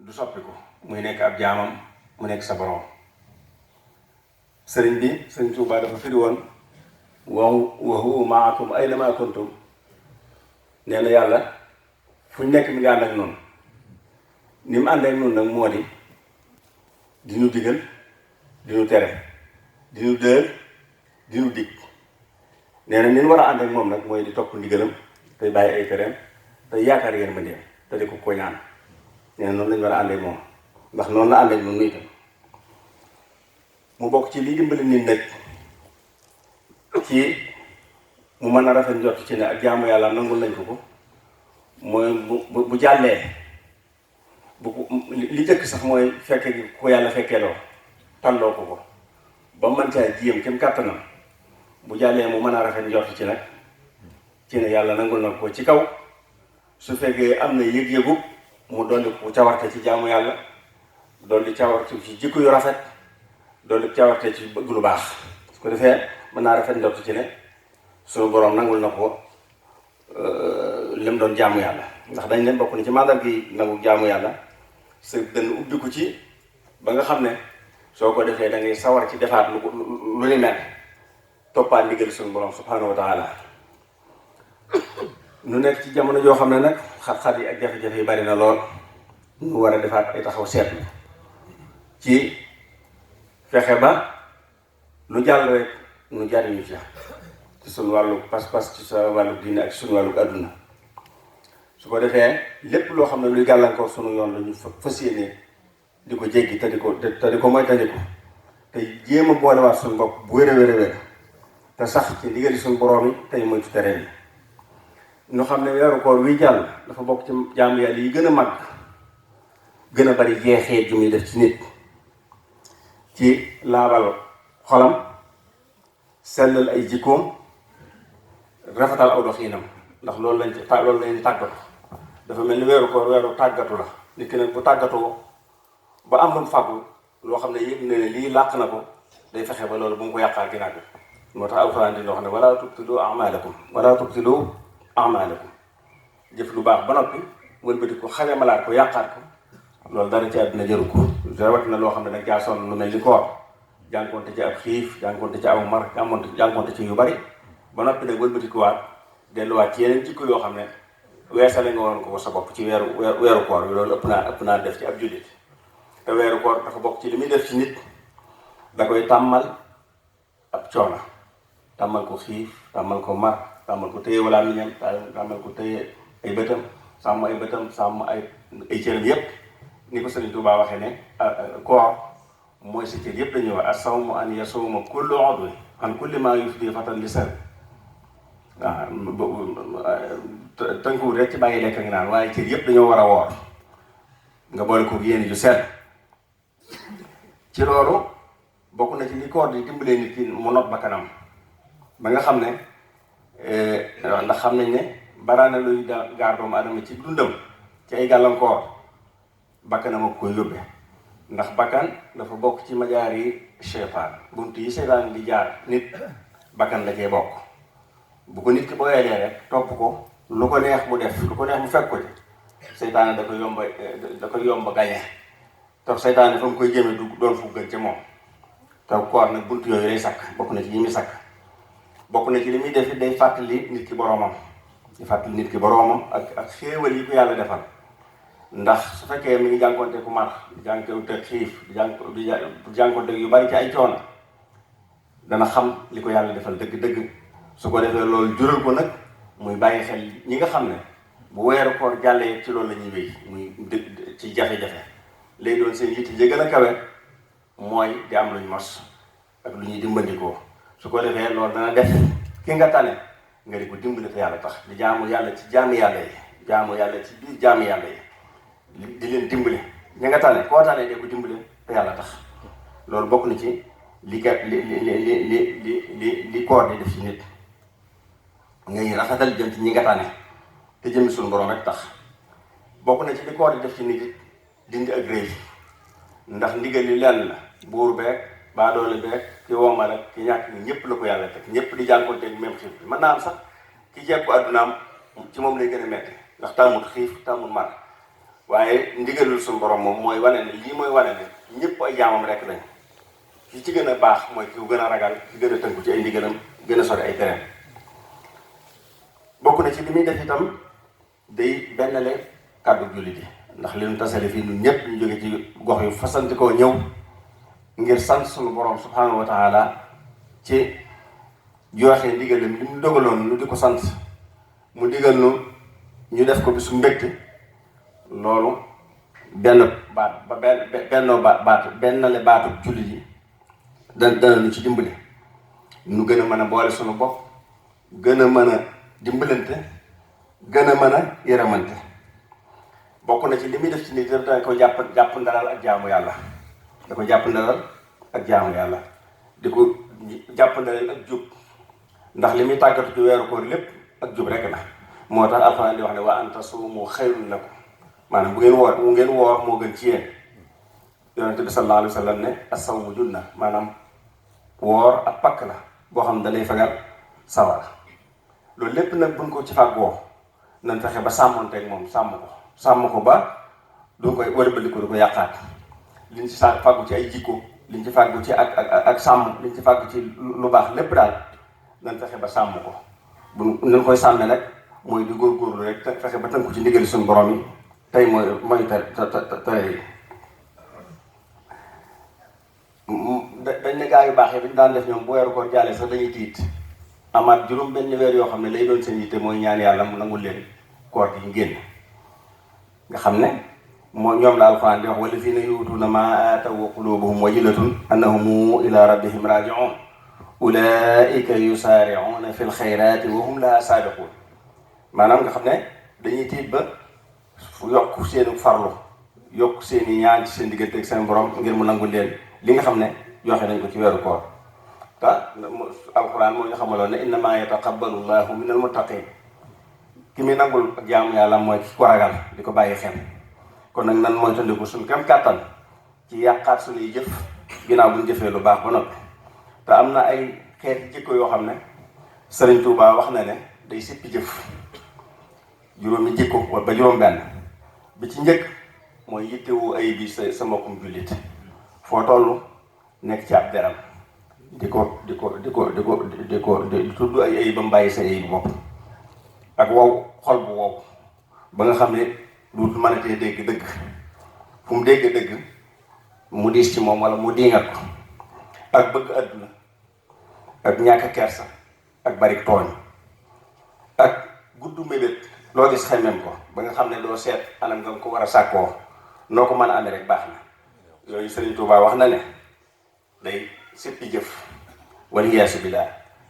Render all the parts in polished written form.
du soppiku muy nekk ab jaamam mu nekk sa borom. sëriñ Tuubaa dafa firi woon wa huwa ma'akum aynama kuntum. nee na yàlla fu ñu nekk mi nga ànd ak noonu. ni mu ànd ak noonu nag moo di nu digal di nu tere di nu dëër di nu dig. nee na ni ñu war a ànd ak moom nag mooy di topp ndigalam te bàyyi ay tereem te yaakaar yéen ma dem te di ko ñaan. nee na noonu lañu war a ànd ak moom ndax noonu la ànd ak noonu itam. mu bokk ci lii dimbali nit nag ci mu mën a rafet njort ci ne ak jaamu yàlla nangul nañ ko mooy bu jàllee li jëkk sax mooy fekke gi ko yàlla fekkeeloo talloo ko ba mën caa jiyam kenn kàttanam. bu jàllee mu mën a rafet njort ci nag ci ne yàlla nangul na ko ci kaw su fekkee am na yëg-yëgu mu dolli ko cawarte ci jaamu yàlla dolli cawarte ci jikko yu rafet dolli cawarte ci bëgg lu baax. su ko defee mën naa rafet njort ci ne suñu boroom nangul na ko lim doon jaamu yàlla. ndax dañ leen bokk ni ci màndal gi nangu jaamu yàlla sa dënn ubbi ko ci ba nga xam ne soo ko defee da ngay sawar ci defaat lu ni mel toppaat ndigal suñu borom subhanahu wa taala. nu nekk ci jamono joo xam ne nag xat-xat yi ak jafe-jafe yi bari na lool. nu war a defaat ay taxaw seetlu ci fexe ba lu jàll rek nu jariñu ci suñu wàllu pas-pas ci sa wàllu diine ak suñu wàllu àdduna. su ko defee lépp loo xam ne luy gàllankoor sunu yoon la ñu fas yéene di ko jéggi te di ko moytandiku te jéem a boolewaat suñu bopp bu wér a wér te sax ci ndigali suñu borom yi tey moytu tere yi. ñu xam ne weeru koor wi jàll dafa bokk ci jaamu yàlla yi gën a mag gën a bari jeexee ju muy def ci nit ci laabal xolam sellal ay jikkoom rafetal aw doxiinam. ndax loolu lañ tàggatu. dafa mel ni weeru koor weeru tàggatu la. nit ki nag bu tàggatoo ba am lu mu fàggu loo xam ne yëg na ne lii làq na ko day fexe ba loolu bu mu ko yàqaat ginnaaw bi. moo tax alxuraan di wax ne wala tubtilu a'maalakum jëf lu baax ba noppi wëlbati ko xajamalaat ko yàqaat ko loolu dara ci àdduna jëru ko. rawat na loo xam ne nag jaa sonn lu mel ni koor jànkoonte ci ab xiif jànkoonte ci aw mar jànkoonte ci yu bari ba noppi nag wëlbati ko waat delluwaat ci yeneen jikko yoo xam ne weesale nga woon ko sa bopp ci weeru koor bi. loolu ëpp naa def ci ab jullit. te weeru koor dafa bokk ci li muy def ci nit da koy tàmmal ab coono tàmmal ko xiif tàmmal ko mar tàmmal ko téye wala miñam tàmmal ko téye ay bëtam sàmm ay bëtam sàmm ay cëram yépp. ni ko Sëriñ Tuubaa waxee ne koor mooy sa cër yépp dañuy wax as-sawmu an yasuma kullu udwi an kulli ma yufdi fatan li sar. waaw tënkuwul rek ci bàyyi lekk nga naan waaye cër yépp dañoo war a woor nga boole ko yéene ju sell. ci loolu bokk na ci li koor di dimbalee nit ki mu not bakkanam ba nga xam ne ndax xam nañ ne baraana luy gaar doomu adama ci dundam ci ay gàllankoor bakkanam ak koy yóbbe. ndax bakkan dafa bokk ci majaar yi seytaan bunt yi seytaan di jaar nit bakkan la cee bokk. bu ko nit ki booyalee rek topp ko lu ko neex mu def lu ko neex mu fekk ko ci seytaane da koy yomba gañe te seytaane fa mu koy jëme du doon fu gën ci moom. te koor nag bunt yooyu lay sakk bokk na ci yi muy sakk. bokk na ci li muy def day fàttali nit ki boroomam di fàttali nit ki boroomam ak xéewal yi ko yàlla defal. ndax su fekkee mi ngi jànkoonte ku mar jànkoonte xiif di jànkoonte yu bari ci ay coono dana xam li ko yàlla defal dëgg-dëgg. su ko defee loolu jural ko nag muy bàyyi xel ñi nga xam ne bu weeru koor jàllee ci loolu la ñuy wéy muy ci jafe-jafe lay doon seen yitte ja gën a kawe mooy di am luñ mos ak lu ñuy dimbandikoo. su ko defee loolu dana def ki nga tane nga di ko dimbali te yàlla tax di jaamu yàlla ci jaamu yàlla yi jaamu yàlla ci biir jaamu yàlla yi di leen dimbali ñi nga tane koo tane di ko dimbali te yàlla tax. loolu bokk na ci li koor di def ci nit. ngay rafetal jëm ci ñi nga tànne te jëmmi suñu borom rek tax. bokk na ci li koor di def ci nit it dindi ak rëy ndax ndigal li lenn la buur beeg baadoole beeg ki womal ak ki ñàkk ñi ñëpp la ko yàlla teg ñëpp di jànkoonteeg même xiif bi mën naa am sax ki jekku addunaam ci moom lay gën a metti ndax tàmmut xiif tàmmut mar waaye ndigalul suñu borom moom mooy wane ne lii mooy wane ne ñëpp ay jaamam rek lañ. ki ci gën a baax mooy ki gën a ragal ki gën a tënku ci ay ndigalam gën a sori ay tereem. bokk na ci li muy def itam day bennale kàddu jullit yi ndax li ñu tasale fii ñun ñëpp ñu jóge ci gox yu fasanti koo ñëw ngir sant suñu borom subhanahu wa taala ci joxe ndigalam li mu dogaloon nu di ko sant mu digal nu ñu def ko bi su mbégte loolu benn baat ba bennoo baat bennale baatu jullit yi dana nu ci dimbali nu gën a mën a boole suñu bopp gën a mën a dimbalante gën a mën a yërëmante. bokk na ci li muy def ci nit da ko jàpp ndalal ak jaamu yàlla da ko jàpp ndalal ak jaamu yàlla di ko jàpp ndalal ak jub ndax li muy tàggatu ci weeru koor lépp ak jub rek la. moo tax alxuraan di wax ne wa an tasuumu xayrun lakum maanaam bu ngeen woor moo gën ci yéen. yonente bi sallallahu alayhi wa sallam ne as-sawmu junna maanaam woor ak pakk la boo xam ne da lay fegal sawara. loolu lépp nag buñ ko ci fàggoo nañ fexe ba sàmmonteeg moom sàmm ko ba du koy wëlbaliku du ko yàqaat. liñ ci fàggu ci ay jikko liñ ci fàggu ci ak sàmm liñ ci fàggu ci lu baax lépp daal nañ fexe ba sàmm ko. bu nañ koy sàmme nag mooy di góorgóorlu rek te fexe ba tënku ci ndigali suñu borom yi tey mooy tere dañ ne gaa yu baax yi dañ daan def ñoom bu weeru koor jàllee sax dañuy tiit amaat juróom benn weer yoo xam ne lay doon seen yitte mooy ñaan yàlla mu nangul leen koor gi ñu génn. nga xam ne moo ñoom la alxuraan di wax wallazina yu'tuuna maa aataw wa quluubuhum wajilatun annahum ila rabbihim raaji'uun ulaa'ika yusaari'uuna fil xayraati wa hum lahaa saabiquun. maanaam nga xam ne dañuy tiit ba yokk seenu farlu yokk seeni ñaan ci seen diggante ak seen borom ngir mu nangul leen li nga xam ne joxe nañ ko ci weeru koor. te alxuraan moo ñu xamaloon ne innamaa yataqabbalu llaahu minal muttaqiin ki muy nangul ak jaamu yàlla mooy ki ko ragal di ko bàyyi xel. kon nag nan mooy tandiku suñu kem kàttan ci yàqaat suñuy jëf ginnaaw bu ñu jëfee lu baax ba noppi. te am na ay xeeti jikko yoo xam ne Sëriñ Tuubaa wax na ne day sippi jëf juróomi jikko ba juróom benn bi ci njëkk mooy yittewoo ay bi sa mbokkum jullit foo toll nekk ci ab deram di tudd ay ayibam bàyyi sa ayib bopp ak wow xol bu wow ba nga xam ne du mënatee dégg dëgg fu mu dégg dëgg mu diis ci moom wala mu diingat ko ak bëgg àdduna ak ñàkk kersa ak bari tooñ ak gudd mébét loo gis xemmeem ko ba nga xam ne doo seet anam nga ko war a sàkkoo noo ko mën a amee rek baax na. yooyu Sëriñ Tuubaa wax na ne day sippi jëf waliyaasu billaah.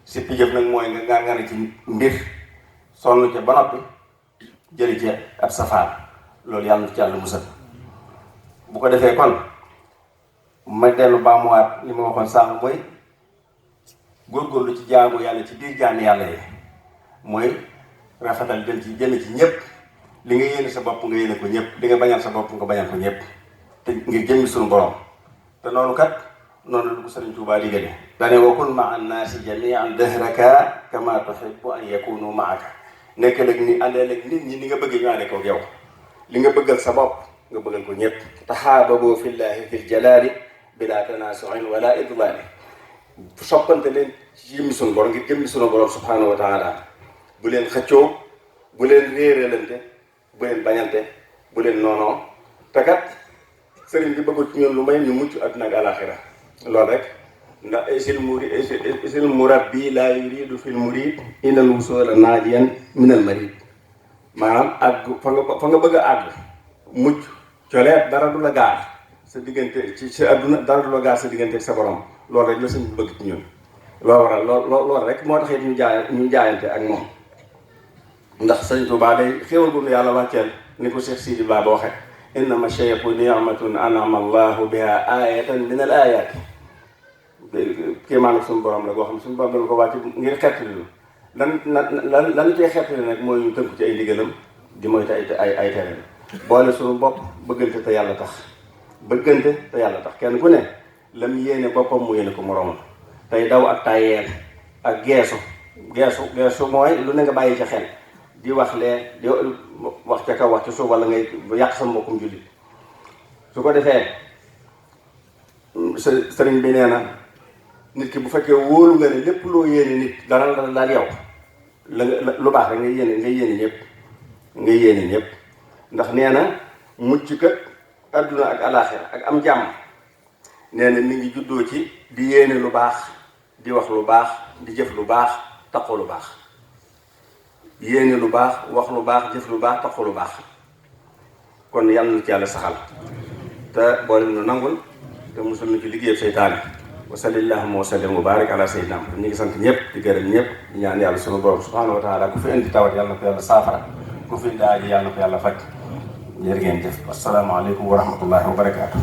sippi jëf nag mooy nga ngana ci mbir sonn ca ba noppi jëli ci ab safaan loolu yàlla na ci yàlla musal. bu ko defee kon ma dellu baamuwaat li ma waxoon sànq mooy góorgóorlu ci jaamu yàlla ci biir jaami yàlla yi mooy rafetal jëm ci ñëpp li nga yéene sa bopp nga yéene ko ñëpp li nga bañal sa bopp nga bañal ko ñëpp te ngir jëmmi suñu borom. te noonu kat noonu la ko Sëriñ Tuubaa digale dane wa kun ma an naasi jamian dahraka kama tuhibbu an yakunu maaka nekk nag ni àndee nag nit ñi ni nga bëgg ñu àndee ko yow li nga bëggal sa bopp nga bëggal ko ñëpp. taxaababu fillaahi fil jalaali bila tanaasuin wala idlaali soppante leen ci jëmmi suñu borom ngir jëmmi suñu borom subhanahu wa taala bu leen xëccoo bu leen réeralante bu leen bañante bu leen noonoo te kat sëriñ bi bëggul ci ñoom lu may ñu mucc àdduna ak alaxira loolu rek ndax isil murabbi laa yuridu fil murid inal wusula naajiyan minal marid maanaam àgg fa nga bëgg a àgg mucc coleet dara du la gaar sa diggante ci sa àdduna dara du la gaar sa diggante ak sa borom loolu rek la sëñ bi bëgg ci ñun. loolu waral loolu rek moo tax it ñu jaayante ak moom ndax Sëriñ Tuubaa day xéewal gu nu yàlla wàcceel ni ko Cheikh Sidi Ba ba waxe innama shay'u ni'matun an'ama Allahu biha ayatan min al ayati kéemaanu suñu borom la goo xam suñu borom dana ko wàcc ngir xettali lan cee xettali nag mooy ñu tënku ci ay ndigalam di moytu ay tere boole suñu bopp bëggante te yàlla tax kenn ku ne lam yéene boppam mu yéene ko moroomam tey daw ak tayeel ak geesu mooy lu ne nga bàyyi ca xel di wax lee di wax ca kaw wax ca suuf wala ngay yàq sa mbokkum jullit su ko defee sëriñ bi nee na nit ki bu fekkee wóolu nga ne lépp loo yéene nit dana la daal yow lu baax rek nga yéene ñëpp ndax nee na mucc kat adduna ak alaaxira ak am jàmm nee na mi ngi juddoo ci di yéene lu baax di wax lu baax di jëf lu baax taqoo lu baax yéene lu baax wax lu baax jëf lu baax taqoo lu baax kon yàlla na ci yàlla saxal te boole nu nangul te musul nu ci liggéeyam seytaane wa sallallahu wa sallam wa barik ala sayyidina ñu ngi sant ñëpp di gërëm ñëpp di ñaan yàlla sunu borom subhanahu wa taala ku fi indi tawat yàlla na ko yàlla saafara ku fi indi aaji yàlla na ko yàlla faj jërë ngeen jëf asalaamaaleykum wa rahmatullahi wa barakaatu